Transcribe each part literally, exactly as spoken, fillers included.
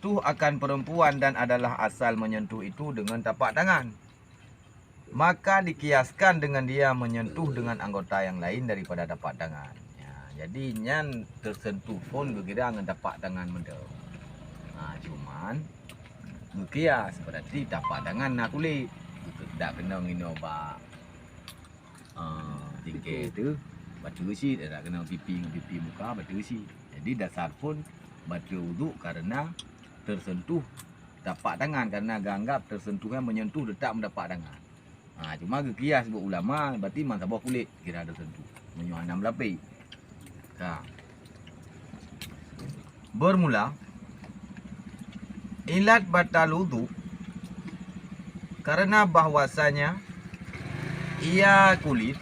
tuh akan perempuan dan adalah asal menyentuh itu dengan tapak tangan. Maka dikiaskan dengan dia menyentuh dengan anggota yang lain daripada tapak tangan. Ya, jadi nyan tersentuh pun geukira ngon tapak tangan mantong. Ha, cuman geukias, berarti tapak tangan na kulét. Dak keunoe ngon inoe bak, ah, tingkée tu, bateue cit, dak keunoe pipi ngon pipi muka, bateue cit. Jadi dasar pun bateue wudhu karena tersentuh tapak tangan, karena geuanggap tersentuh nyan menyentuh tetap meudapak tangan. Ha, cuma geukias buet ulama, berarti man saboh kulét kira tersentuh. Meunyoe hana meulapéh. Ka. Bermula, ilat batal wudhu karena bahwasanya ia kulit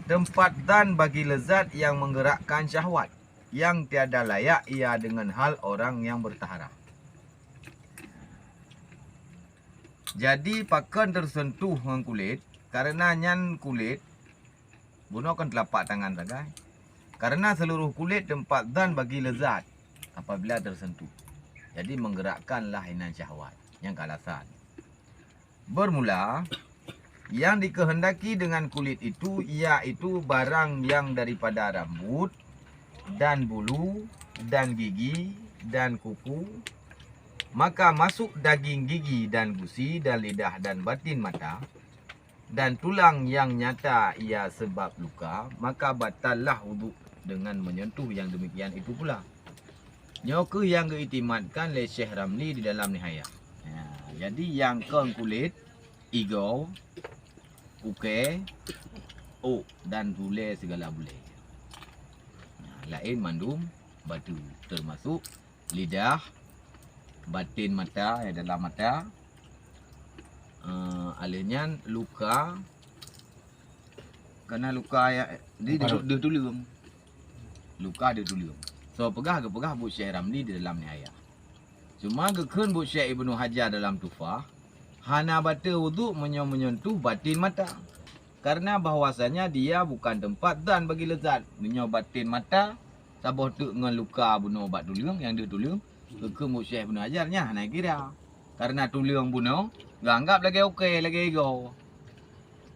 tempat dan bagi lezat yang menggerakkan syahwat, yang tiada layak ia dengan hal orang yang bertaharah. Jadi, pakon tersentuh ngon kulét, karena nyan kulét, bunoe kon telapak tangan sagai. Karena seluruh kulét tempat dan bagi lezat apabila tersentuh. Jadi, menggerakkanlah inan syahwat. Nyang ka alasan. Bermula, yang dikehendaki dengan kulit itu, yaitu barang yang daripada rambut, dan bulu, dan gigi, dan kuku, maka masuk daging gigi, dan gusi, dan lidah, dan batin mata, dan tulang yang nyata ia sebab luka, maka batallah wudhu dengan menyentuh yang demikian itu pula. Nyoe kheueh nyang geuiktimadkan lé Syekh Ramli di dalam Nihayah. Ya, jadi nyang kon kulét, igoe, ukée, ôk dan tulée sigala bulée. Nah, laén mandum bateue, teumasok lidah, batin mata, ya, dalam mata, eh, aleuh nyan luka, kana luka ya, di deuh, deuh tuleueng. Luka deuh tuleueng. So peugah geupeugah buet Syekh Ramli di dalam Nihayah. Cuma geukheun buet Syekh Ibnu Hajar dalam Tuhfah, hana bateue wudhu meunyoe menyentuh batin mata. Karena bahwasanya dia bukan tempat dan bagi lezat. Meunyoe batin mata, saboh teuk ngon luka bunoe bak tuleueng, nyang deuh tuleueng, geukheun buet Syekh Ibnu Hajar nyan hana kira. Karena tuleueng bunoe geuanggap lagée ukée, lagée igoe.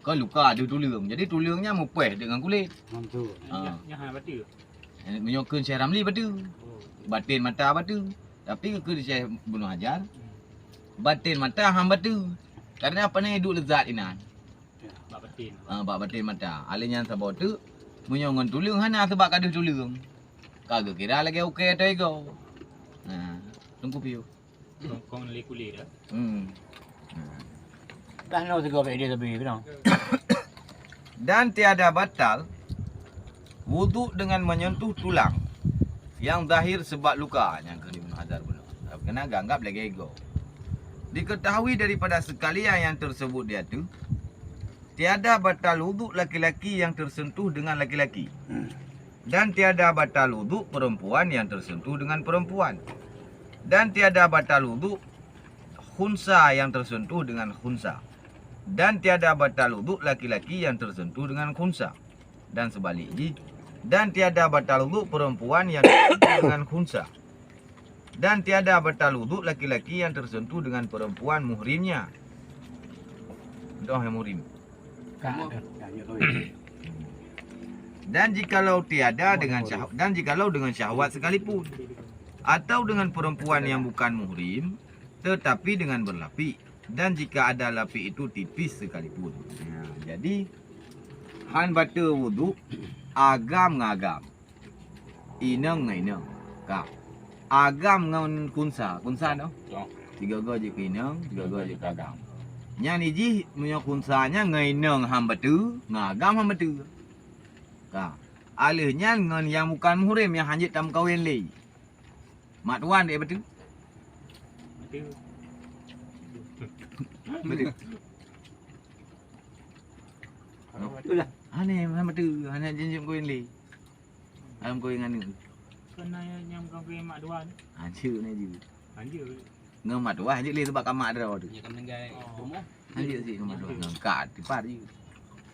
Kon luka deuh tuleueng. Jadi tuleueng nyan mupéh deungon kulét. Mantul. Ha. Nyan, nyan hana bateue. Eh, meunyoe kheun Syekh Ramli bateue. Oh. Batin mata bateue. Tapi kheun Syekh Ibnu Hajar, hmm, batin mata han bateue. Karena apa ni duek lezat inan. Ya. Bak batin. Ha, bak batin mata. Aleuh nyan saboh teuk, meunyoe ngon tuleueng hana sebab ka deuh tuleueng. Ka geukira lagée ukée atau igoe. Ha, teungku piôh. Kong, kong lé kulé dah. Hmm. Dah nyoe sigoe bak idéh sabe, keunoe. Dan tiada batal wudhu dengan menyentuh tulang yang zahir sebab luka, nyang keu Ibnu Hajar bunoe. Keunan geuanggap lagée igoe. Diketahui daripada sekalian yang tersebut di ateuh, tiada batal wudhu laki-laki yang tersentuh dengan laki-laki. Dan tiada batal wudhu perempuan yang tersentuh dengan perempuan. Dan tiada batal wudhu khunsa yang tersentuh dengan khunsa. Dan tiada batal wudhu laki-laki yang tersentuh dengan khunsa. Dan sebalik jih. Dan tiada batal wudhu perempuan yang tersentuh dengan khunsa. Dan tiada batal wudhu laki-laki yang tersentuh dengan perempuan muhrimnya. Doh yang muhrim. Ka ada. Dan jikalau tiada dengan syah-, dan jikalau dengan syahwat sekalipun, atau dengan perempuan yang bukan muhrim, tetapi dengan berlapik, dan jika ada lapik itu tipis sekalipun. Ya, jadi, han bateue wudhu agam ngon agam. Inong ngon inong. Ka. Agam ngon khunsa. Khunsa tu? Ya. Sigoe-goe jeuet keu inong, sigoe-goe jeuet keu agam. Nyan jih meunyoe khunsa nyan ngon inong han bateue, ngon agam han bateue. Ka. Aleuh nyan ngon nyang bukan muhrim nyang han jeuet tameukawen lé. Mak tuan dek bateue? Bateue. Bateue. Bateue lah. Hana, hana bateue, hana jeuet kawin lé. Hana kawin ngon aneuk. Kon na nyang bukan kawin mak tuan. Hanjeuet na jeuet. Hanjeuet. Ngon mak tuan hanjeuet lé sebab ka mak droe tu. Nya ka meuninggai. Oh. Hanjeuet sit ngon mak tuan. Ngon ka tipar jeuet.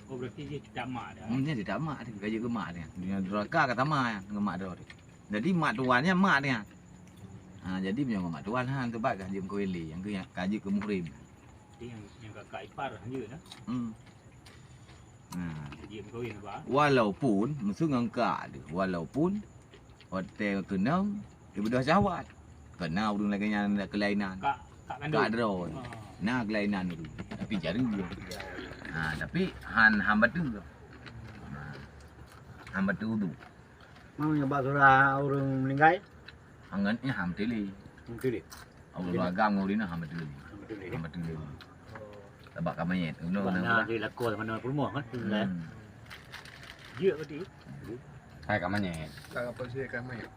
Oh, berarti dia tetap mak dia. Hmm, dia tetap mak dia. Ka jeuet keu mak dia. Dengan durhaka ka sama ngon mak droe tu. Jadi mak tuan nyan mak dia. Ha, jadi meunyoe mak tuan ha, teubat ka jeuet meukawen lé, nyang keu, nyang ka jeuet keu muhrim. Jadi nyang, nyang kakak ipar hanjeuet dah. Hmm. Ha. Jeuet meukawen apa? Walaupun, meuseu ngon kak tu, walaupun watèe keunong, ibeudôh syahwat. Keu na ureueng lagèe nyan na keulainan. Kak, kak kandông. Kak droe. Ha. Na keulainan tu. Tapi jari dia. Ha, tapi han, han bateue. Ha. Han bateue wudu. Mau nyoe bak surah ureueng meuninggai? Angan nyan han teuh lé. Han teuh lé. Ureueng agam ngon ureueng inong han teuh lé. Han teuh lé. Han teuh lé. Sabab ka manyét. Sabab na di lakoe sama na peurumoh kan? Hmm. Jeuet berarti. Hai ka manyét. Ka apa sih ka manyét?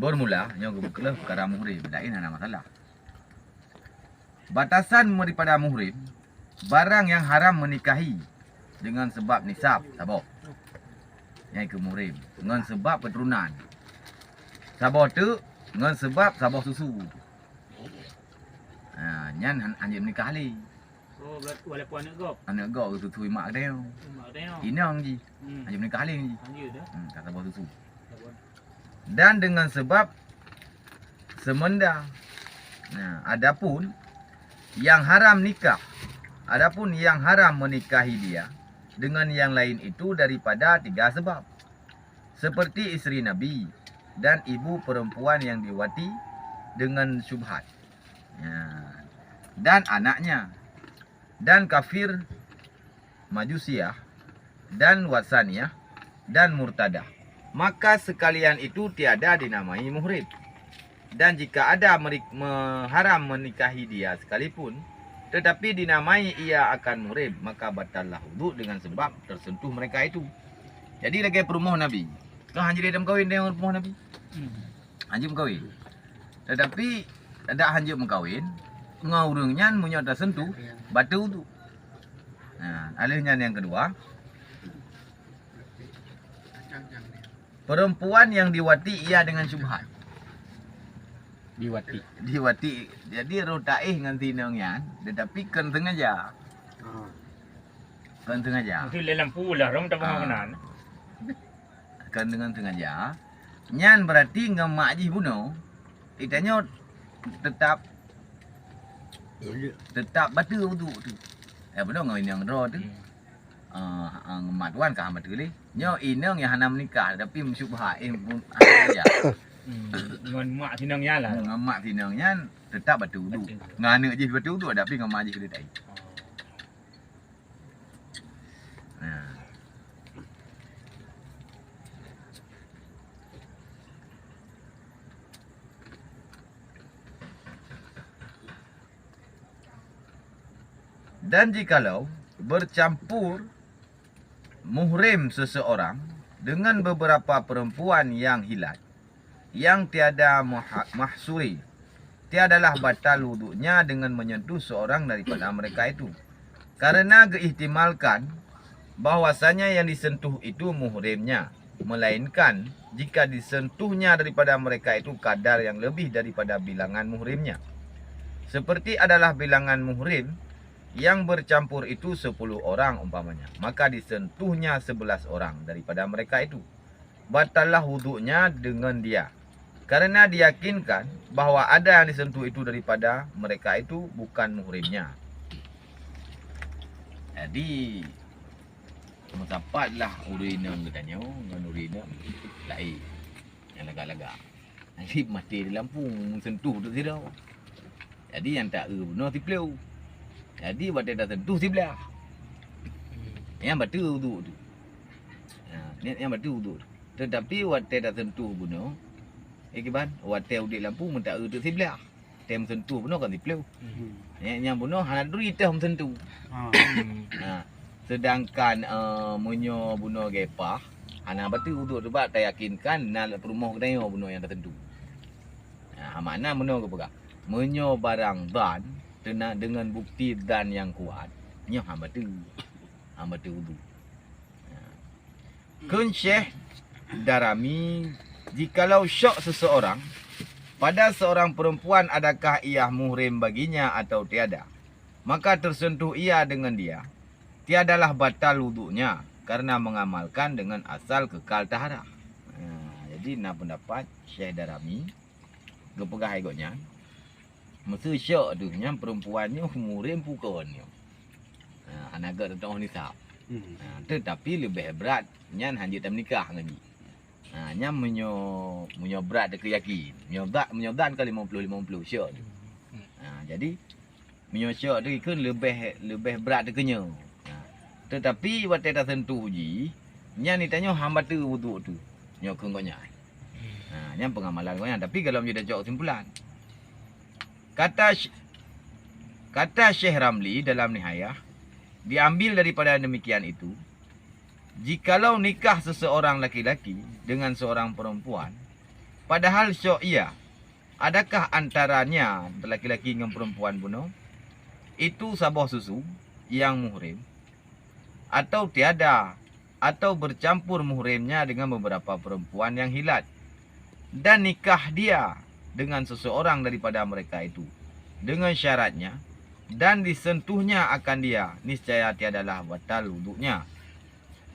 Bermula nyoe geupeukeuleuk peukara muhrim, laén hana masalah. Batasan daripada muhrim, barang nyang haram meunikahi deungon sabab nisab, saboh. Nyan keuh muhrim, ngon sabab keuturonan. Saboh teuk, ngon sabab saboh susu. Ha, nyan han-, hanjeuet meunikah lé. Oh, berarti walaupun aneuk gob? Aneuk gob susu mak geutanyoe. Mak geutanyoe. Inong jih. Hmm. Hanjeuet meunikah lé jih. Hanjeuet dah. Hmm, ka saboh susu. Saboh. Dan dengan sebab semenda. Nah, adapun yang haram nikah, adapun yang haram menikahi dia dengan yang lain itu daripada tiga sebab, seperti isteri Nabi dan ibu perempuan yang diwati dengan syubhat, ya, dan anaknya, dan kafir Majusiyah, dan Watsaniyah, dan Murtadah, maka sekalian itu tiada dinamai muhrim. Dan jika ada meri-, me-, haram menikahi dia sekalipun, tetapi dinamai ia akan muhrim, maka batallah wudhu dengan sebab tersentuh mereka itu. Jadi lagèe peurumoh Nabi. Kan hanjeuet meukawen deungon peurumoh Nabi? Hmm. Hanjeuet meukawen. Tetapi dak hanjeuet meukawen, ngon ureueng nyan meunyoe tasentuh, bateue wudhu. Nah, aleuh nyan nyang keudua, perempuan yang diwati ia dengan syubhat. Diwati. Diwati. Jadi roh taéh ngon si inong nyan, tetapi kon sengaja. Ah. Kon sengaja. Mesti lé lampu lah, rong tak Ah. Keunan. Kon deungon sengaja, nyan berarti ngon mak jih bunoe, geutanyoe tetap, tetap bateue wudhu tu. Eh, bunoe ngon inong droe tu. Hmm. Ah, ah, ngon mak tuan ka han bateue lé. Nyoe inong nyang hana meunikah, tapi meusyubhat, eh, pun, ah, ya. Hmm, ngon mak si inong nyan lah. Ngon mak si inong nyan tetap bateue wudhu. Bateue. Ngon aneuk jih bateue wudhu, tapi ngon mak jih keuneuk taéh. Oh. Nah. Dan jikalau bercampur muhrim seseorang dengan beberapa perempuan yang hilat, yang tiada muha-, mahsuri, tiadalah batal wuduknya dengan menyentuh seorang daripada mereka itu. Karena geuihtimalkan bahwasanya yang disentuh itu muhrimnya, melainkan jika disentuhnya daripada mereka itu kadar yang lebih daripada bilangan muhrimnya. Seperti adalah bilangan muhrim yang bercampur itu sepuluh orang umpamanya, maka disentuhnya sebelas orang daripada mereka itu. Batallah wuduknya dengan dia, karena diyakinkan bahwa ada yang disentuh itu daripada mereka itu bukan muhrimnya. Jadi, meusapat lah ureueng inong geutanyoe ngon ureueng inong laén nyang lagak-lagak. Jadi maté di lampu, meusentuh tu sidroe. Jadi nyang taeu bunoe siploh. Jadi watèe tasentuh siblaih. Nyang bateue wuduk tu. Ha, nyang, nyang bateue wuduk tu. Tetapi watèe tasentuh bunoe, eh, kiban, watèe udép lampu meutaeu teuk siblaih. Watèe meusentuh bunoe kan siploh. Hmm. Nyang, nyang bunoe hana duri teuh meusentuh. Ha. Ha. Sedangkan, eh, meunyoe bunoe gepah, hana bateue wuduk, sebab tayakinkan na peurumoh geutanyoe bunoe nyang tasentuh. Ha, makna bunoe geupeugah, meunyoe barang zan teuna deungon bukti zan nyang kuat, nyoe han bateue. Han bateue wuduk. Ha. Kheun Syekh Darami, jikalau syok seseorang pada seorang perempuan adakah ia muhrim baginya atau tiada, maka tersentuh ia dengan dia, tiadalah batal wuduknya karena mengamalkan dengan asal kekal taharah. Ha, jadi na pendapat Syekh Darami, Geupeugah lé gobnyan, meuseu syok teuh nyan peurempuan nyoe muhrim pukon nyoe. Ha, hana gèt teutoh nisab. Hmm. Ha, teutapi leubeh brat nyan hanjeuet tameunikah ngon jih. Ha, nyan meunyoe, meunyoe brat teuh keu yakin. Meunyoe brat, meunyoe brat ka limong ploh limong ploh syok teuh. Hmm. Ha, jadi, meunyoe syok teuh ikheun leubeh, leubeh brat teuh keu nyoe. Ha, teutapi watèe taseuntuh jih, nyan tanyoe han bateue wudhu teuh. Nyoe kheun gobnyan. Ha, nyan peungamalan gobnyan. Tapi golom jeuet tacok kesimpulan. Kata Sy-, kata Syekh Ramli dalam Nihayah, diambil daripada demikian itu, jikalau nikah seseorang laki-laki dengan seorang perempuan, padahal syok ia, adakah antaranya laki-laki ngon perempuan bunoe itu saboh susu yang muhrim, atau tiada, atau bercampur muhrimnya dengan beberapa perempuan yang hilat, dan nikah dia dengan seseorang daripada mereka itu, dengan syaratnya, dan disentuhnya akan dia, niscaya tiadalah batal wuduknya.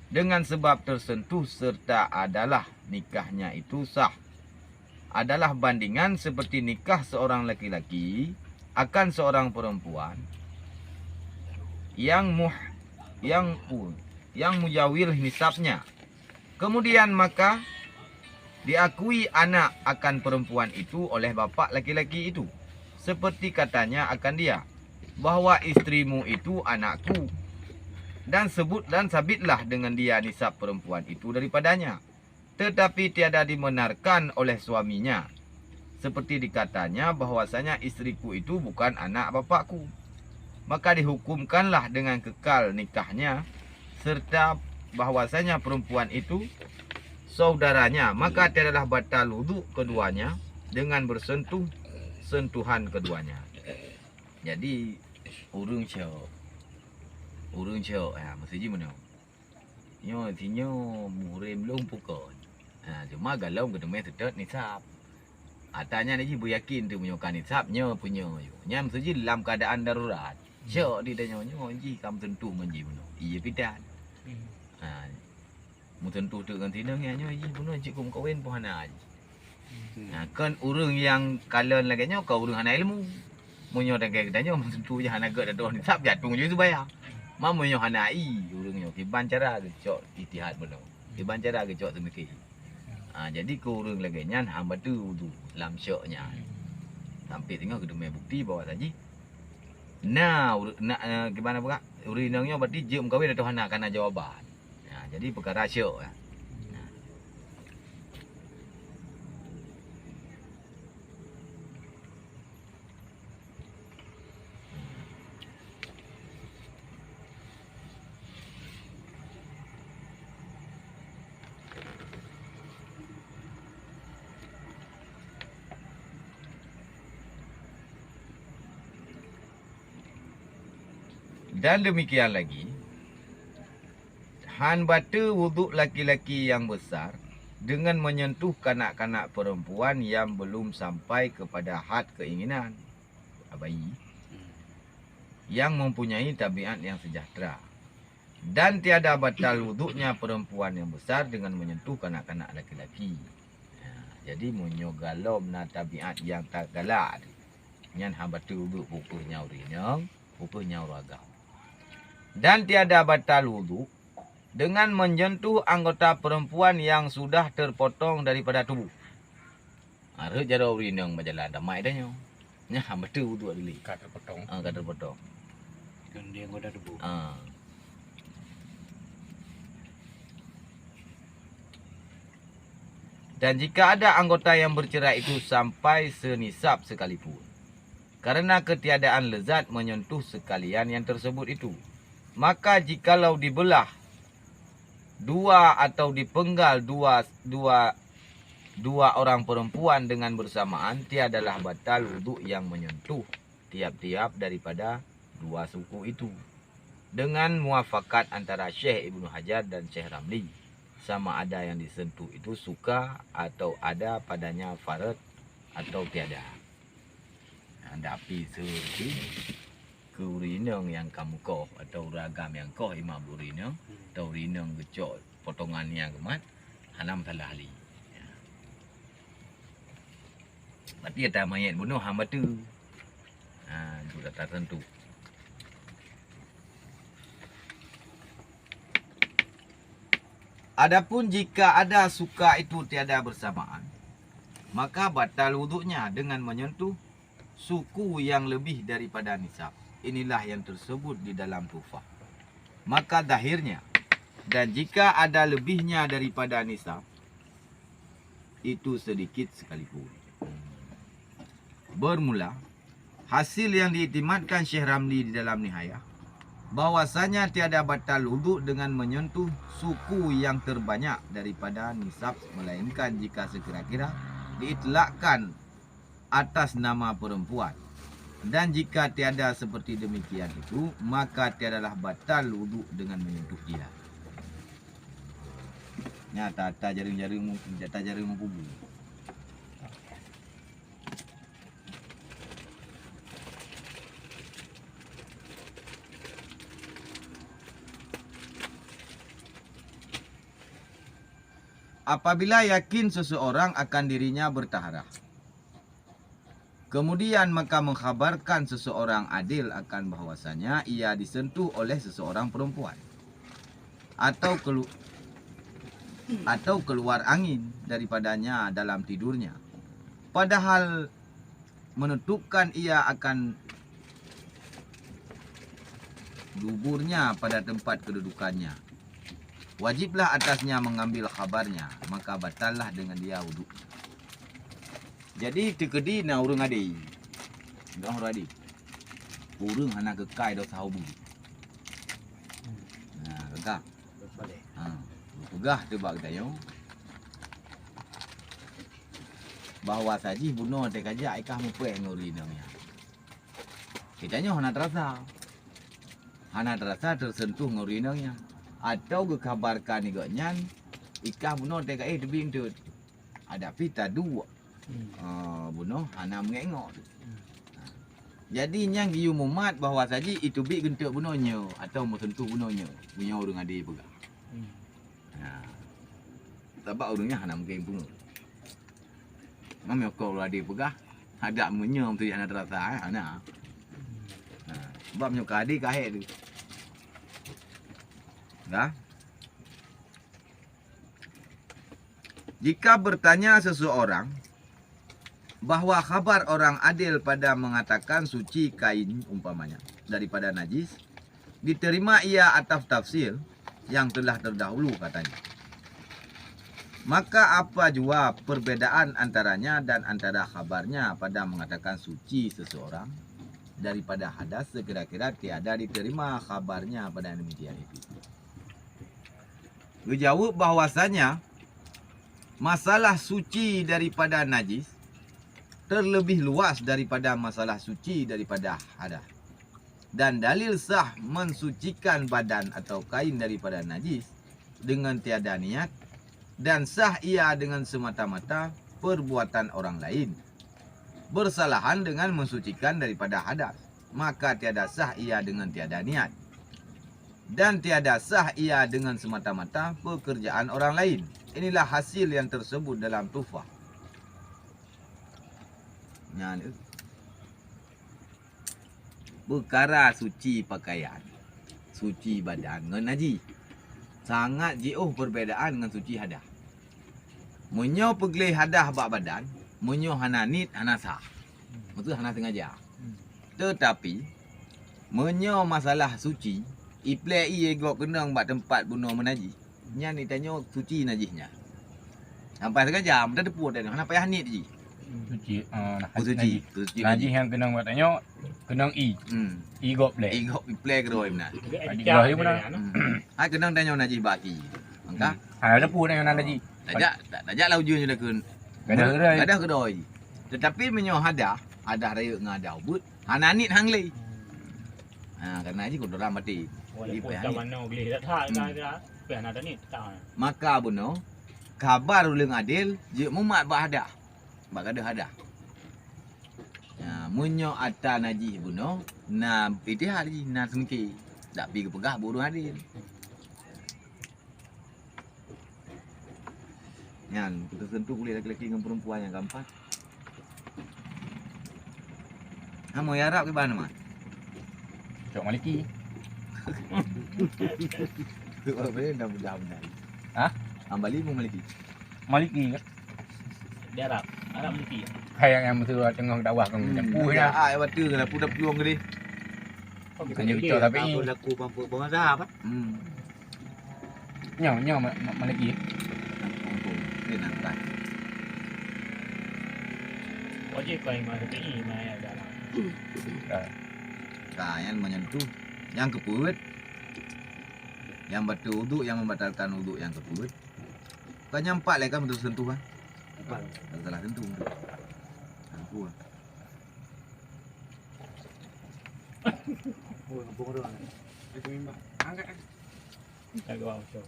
Dengan sebab tersentuh serta adalah nikahnya itu sah, adalah bandingan seperti nikah seorang laki-laki akan seorang perempuan yang muh-, yang u-, yang mujawil nisabnya. Kemudian maka diakui anak akan perempuan itu oleh bapak laki-laki itu, seperti katanya akan dia, bahwa istrimu itu anakku, dan sebut dan sabitlah dengan dia nisab perempuan itu daripadanya. Tetapi tiada dibenarkan oleh suaminya, seperti dikatanya bahwasanya istriku itu bukan anak bapakku. Maka dihukumkanlah dengan kekal nikahnya, serta bahwasanya perempuan itu saudaranya, maka tiadalah batal wuduk keduanya dengan bersentuh sentuhan keduanya. Jadi, ureuëng syok, ureuëng syok, ya, maksud jih meunoe. Nyoe, si nyoe muhrim lôn pukon. Ha, cuma golom geuteumé seutôt nisab. Ata nyan jih beuyakin teuh meunyoe ka nisab, nyoe peue nyoe yôh. Nyan maksud jih lam keuadaan darurat. Syok di tanyoe nyoe jih ka meuteuntu ngon jih bunoe. Iya pitan. Hmm. Ha, meuteuntu teuk ngon sinong nyan nyoe jih bunoe cit keu meukawen pun hana jih. Hmm. Ha, kon ureuëng nyang kalon lagèe nyoe ka ureuëng hana ilmu. Meunyoe lagèe geutanyoe meuteuntu jih hana gèt dadoh nisab, jatung jih subaya. Ma meunyoe hana i ureuëng nyoe kiban cara geucok ijtihad bunoe. Kiban cara geucok seumike. Ha, jadi keu ureuëng lagèe nyan han bateue wudhu lam syok nyan. Sampai teungoh geuteumé bukti bahwa saji na ureu-, na, eh, kiban peugah, ureuëng inong nyoe berarti jeuet meukawen atau hana, kana jawaban. Ha, jadi peukara syok, ya. Dan demikian lagi, han bateue wuduk laki-laki yang besar dengan menyentuh kanak-kanak perempuan yang belum sampai kepada had keinginan, bayi, yang mempunyai tabiat yang sejahtera. Dan tiada batal wuduknya perempuan yang besar dengan menyentuh kanak-kanak laki-laki. Ha, jadi meunyoe golom na tabiat nyang tagalak, nyan han bateue wuduk, pukon nyan ureuëng inong, pukon nyan ureuëng agam. Dan tiada batal wuduk dengan menyentuh anggota perempuan yang sudah terpotong daripada tubuh. Ha, rhot jaroe ureuëng inong bak jalan, damai dah nyoe. Nyan han bateue wuduk dilèe. Ka terpotong. Ha, ka terpotong. Kan dia anggota tubuh. Ha. Dan jika ada anggota yang bercerai itu sampai senisab sekalipun, karena ketiadaan lezat menyentuh sekalian yang tersebut itu, maka jikalau dibelah dua atau dipenggal dua, dua, dua orang perempuan dengan bersamaan, tiadalah batal wuduk yang menyentuh tiap-tiap daripada dua suku itu, dengan muafakat antara Syekh Ibnu Hajar dan Syekh Ramli, sama ada yang disentuh itu suka atau ada padanya farad atau tiada. Nah, tapi seureuti keu ureuëng inong nyang ka meukoh atau ureuëng agam nyang koh iman ureuëng inong, atau ureuëng inong geucok potongan nyang geumat, hana masalah lé. Ya. Berarti ata manyét bunoh hamba tu. Ha, untuk ata tentu. Adapun jika ada suka itu tiada bersamaan, maka batal wuduknya dengan menyentuh suku yang lebih daripada nisab. Inilah yang tersebut di dalam Tuhfah. Maka zahirnya, dan jika ada lebihnya daripada nisab, itu sedikit sekalipun. Bermula, hasil yang diiktimadkan Syekh Ramli di dalam Nihayah, bahwasanya tiada batal wuduk dengan menyentuh suku yang terbanyak daripada nisab, melainkan jika sekira-kira diitlakkan atas nama perempuan. Dan jika tiada seperti demikian itu, maka tiadalah batal wuduk dengan menyentuh ia. Nyan ata, ata jareueng-jareueng, ata jareueng meukubu. Apabila yakin seseorang akan dirinya bertaharah, kemudian maka mengkhabarkan seseorang adil akan bahwasanya ia disentuh oleh seseorang perempuan, atau kelu-, atau keluar angin daripadanya dalam tidurnya, padahal menutupkan ia akan duburnya pada tempat kedudukannya, wajiblah atasnya mengambil khabarnya, maka batallah dengan dia wuduk. Jadi, teukeudi na ureueng ade. Dong ureueng ade. Ureueng hana keukai dosa ubeut. Nah, ka. Ha, geupeugah teuh bak geutanyoe bahwa sajih bunoe teuh ka jak i kah mupreh ngon ureueng inong nyan. Geutanyoe hana teurasa. Hana teurasa teusentuh ngon ureueng inong nyan. Atau geukhabarkan lé gobnyan, i kah bunoe teuh ka éh teubiet eunteuk. Adak pih taduek. Hmm. Ah, bunoe hana meungék-ngok. Hmm. Ha. Jadi, nyang geuyue mumat bahwa sajih i teubiet geunteuk bunoe nyoe atau meusentuh bunoe nyoe, meunyoe ureueng ade peugah. Hmm. Ha. Sabab ureueng nyan hana mungken pungo. Meunyoe kon ureueng ade peugah, adak meunyoe meusti hana teurasa, eh, hana. Hmm. Ha. Sabab meunyoe ka ade ka hék tu. Dah? Jika bertanya seseorang bahwa khabar orang adil pada mengatakan suci kain umpamanya daripada najis, diterima ia atas tafsir yang telah terdahulu katanya. Maka apa jua perbedaan antaranya dan antara khabarnya pada mengatakan suci seseorang daripada hadas sekira-kira tiada diterima khabarnya pada yang demikian itu? Geujaweueb bahwasanya masalah suci daripada najis terlebih luas daripada masalah suci daripada hadas. Dan dalil sah mensucikan badan atau kain daripada najis dengan tiada niat, dan sah ia dengan semata-mata perbuatan orang lain, bersalahan dengan mensucikan daripada hadas, maka tiada sah ia dengan tiada niat. Dan tiada sah ia dengan semata-mata pekerjaan orang lain. Inilah hasil yang tersebut dalam Tuhfah. Nyan, peukara suci pakaian, suci badan ngon najih, sangat jiôh perbedaan ngon suci hadas. Meunyoe peugleh hadas bak badan, meunyoe hana niet, hana sah. Maksud hana sengaja. Teutapi, meunyoe masalah suci, ipleh ie gob keunong bak teumpat bunoe meunajih, nyan itanyoe suci najih nyan. Sampai sengaja, meutateupeue tanyoe, hana payah niet jih. Suci, eh, najih. Suci, suci najih. Najih nyang keunong bak tanyoe, keunong ie. Hmm. Ie gob lé. Ie gob ipleh keudroe meunan. Jadi, keudroe meunan. Hmm. Hai keunong tanyoe najih bak ie. Mangka? Hmm. Hana teupeue tanyoe nan najih. Tajak, ta-, tajak lah ujeuen nyoe lakeuen. Gadoh keudroe. Gadoh keudroe. Tetapi meunyoe hadas, hadas rayeuk ngon hadas ubeut, hana niet han lé. Ha, karena jih kotoran batin. Walaupun ka manoe gleh that, hmm, ka, ka, tapi hana niet, tak. Maka bunoe, khabar ureueng adil jeuet mumat bak hadas. Bak gadoh hadas. Ha, meunyoe atra najih bunoe, na itihad jih, na seungke. Tapi geupeugah bak ureueng adil. Nyan, teusentuh uleh laki-laki ngon perempuan nyang keempat. Kamu ya Arab ke mana, Mat? Cok Maliki. Apa dia dah mudah benar. Hah? Hamba lima Maliki. Maliki ke? Di Arab. Arab Maliki. Kayak yang mesti orang tengah dakwah kan. Hmm, campur ya. Ah, ya betul lah. Pun dah piung gede. Bukannya kita tapi. Aku laku mampu pengajar apa? Hmm. Nyoe, nyoe ma-, ma-, Maliki. Dia nak tak. Wajib kau yang Maliki, mai ada. Ah. Ka, yang menyentuh, yang keput. Yang batal wuduk, yang membatalkan wuduk yang keput. Bukan yang empat lah kan betul sentuh kan? Empat. Tak salah sentuh. Sentuh. Oh, ngepung orang. Itu memang. Angkat, angkat. Angkat ke bawah, Syok.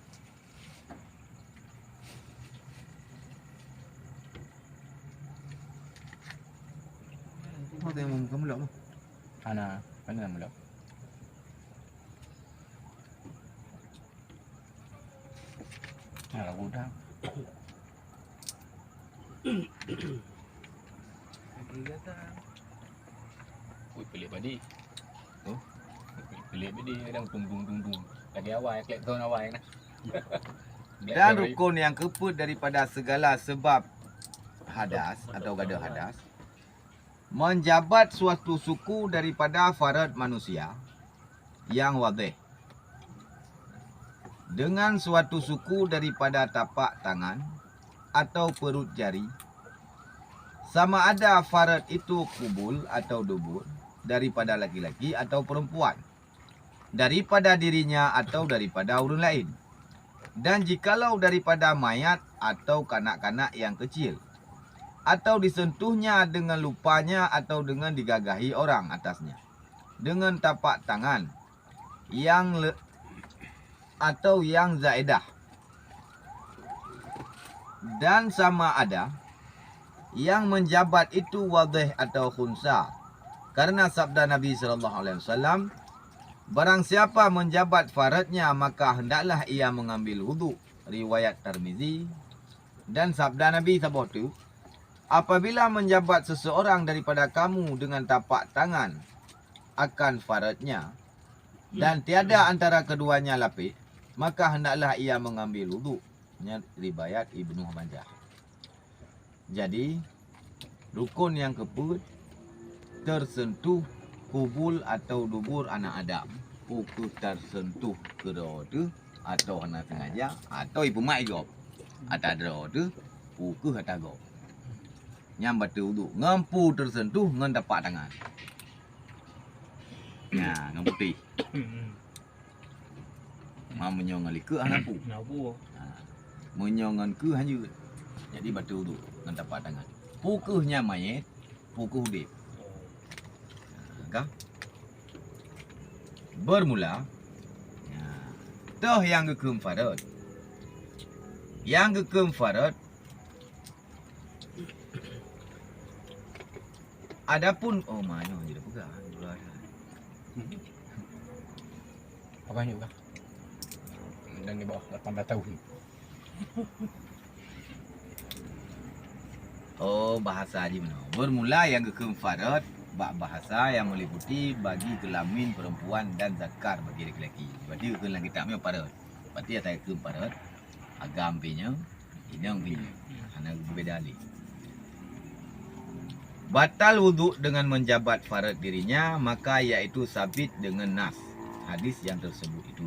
Apa tu yang mau kamu lap tu? Ana, mana yang lap? Nah, lagu dah. Ui, pelik padi. Oh, pelik padi kadang tung, tung, tung, tung. Lagi awai, klek ton awai nah. Dan rukun yang keempat daripada segala sebab hadas atau gadoh hadas, menjabat suatu suku daripada farad manusia yang wadhih dengan suatu suku daripada tapak tangan atau perut jari, sama ada farad itu kubul atau dubur daripada laki-laki atau perempuan, daripada dirinya atau daripada ureuëng lain, dan jikalau daripada mayat atau kanak-kanak yang kecil, atau disentuhnya dengan lupanya atau dengan digagahi orang atasnya dengan tapak tangan yang le-, atau yang zaedah, dan sama ada yang menjabat itu wadhih atau khunsa. Karena sabda Nabi sallallahu alaihi wasallam, "Barang siapa menjabat faradnya, maka hendaklah ia mengambil wudhu." Riwayat Tirmizi. Dan sabda Nabi saboh tu, "Apabila menjabat seseorang daripada kamu dengan tapak tangan akan faradnya, dan tiada antara keduanya lapik, maka hendaklah ia mengambil wudhu." Nyan riwayat Ibnu Majah. Jadi, rukun nyang keupeuet, tersentuh kubul atau dubur anak Adam. Peu kheueh tersentuh keudroe teuh, atau hana sengaja, atau ipeumat gob. Ata droe teuh, peu kheueh ata gob. Nyan bateue wudhu. Ngon peu tersentuh ngon tapak tangan. Nah, ngon putéh. Ma meunyoe ngon likot hana peu. Hana peu. Ha. Meunyoe ngon keue hana jeuet. Jadi bateue wudhu ngon tapak tangan. Peu kheueh nyan manyét, peu kheueh udép. Ha, ka? Bermula, ha, toh nyang geukheun farot. Nyang geukheun farot Adapun, oh, ma nyoe jeuet peugah, dua dah. Apa nyoe, Bang? Dan di bawah lapan belas tahun. Oh, bahasa jih meunoe. Bermula nyang geukheun farot bak bahasa nyang meliputi bagi kelamin perempuan dan zakar bagi laki-laki. Berarti geukheun lagèe kitab nyoe farot. Berarti ata geukheun farot, agam pih nyoe, inong pih nyoe. Hana beubeda lé. Batal wudhu dengan menjabat farot dirinya, maka yaitu sabit dengan nas hadis yang tersebut itu.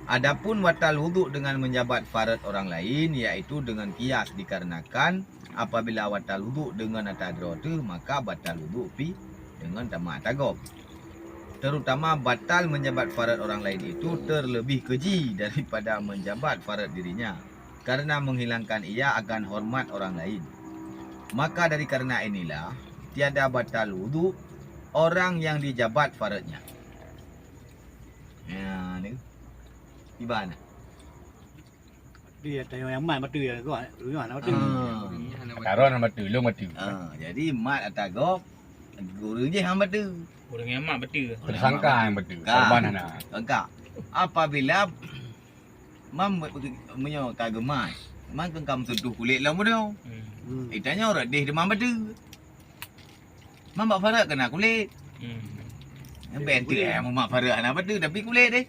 Adapun batal wudhu dengan menjabat farot orang lain, yaitu dengan kias, dikarenakan apabila batal wudhu dengan ata droe teuh, maka batal wudhu pih dengan tamat ata gob. Terutama batal menjabat farot orang lain itu terlebih keji daripada menjabat farot dirinya, karena menghilangkan ia akan hormat orang lain. Maka dari karena inilah, tiada batal wudhu orang yang dijabat farotnya. Ya, ni. Iban. Dia tanya yang mat betul ya, kau, lu hana betul. Ah. Taron hana betul, long betul. Ah, jadi mat ata gob, guru jih hana betul. Ureueng yang mat betul. Tersangka yang betul. Ka. Korban hana. Ka. Apabila mam meunyoe ka geumat, man keu ka meusentuh kulét lom bunoe. Hmm. Itanya ureueng deh deumam betul. Mak, bak farot keu na kulét. Hmm. Bèk teuh, eh, mak farot hana bateue, tapi kulét deh.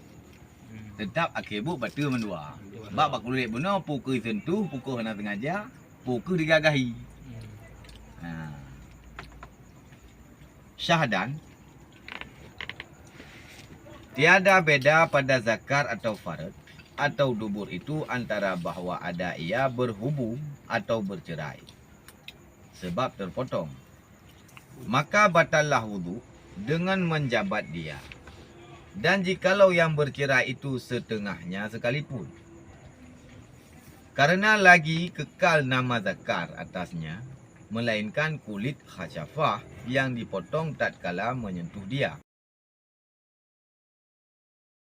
Hmm. Teutap akhé buet bateue mandua. Mandua. Bak, bak kulét bunoe, peue keuh sentuh, peue keuh hana sengaja, peue keuh digagahi. Hmm. Ha. Syahdan, tiada beda pada zakar atau faraj atau dubur itu antara bahwa ada ia berhubung atau bercerai, sebab terpotong. Maka batallah wudu dengan menjabat dia. Dan jikalau yang bercerai itu setengahnya sekalipun. Karena lagi kekal nama zakar atasnya, melainkan kulit khasyafah yang dipotong tatkala menyentuh dia.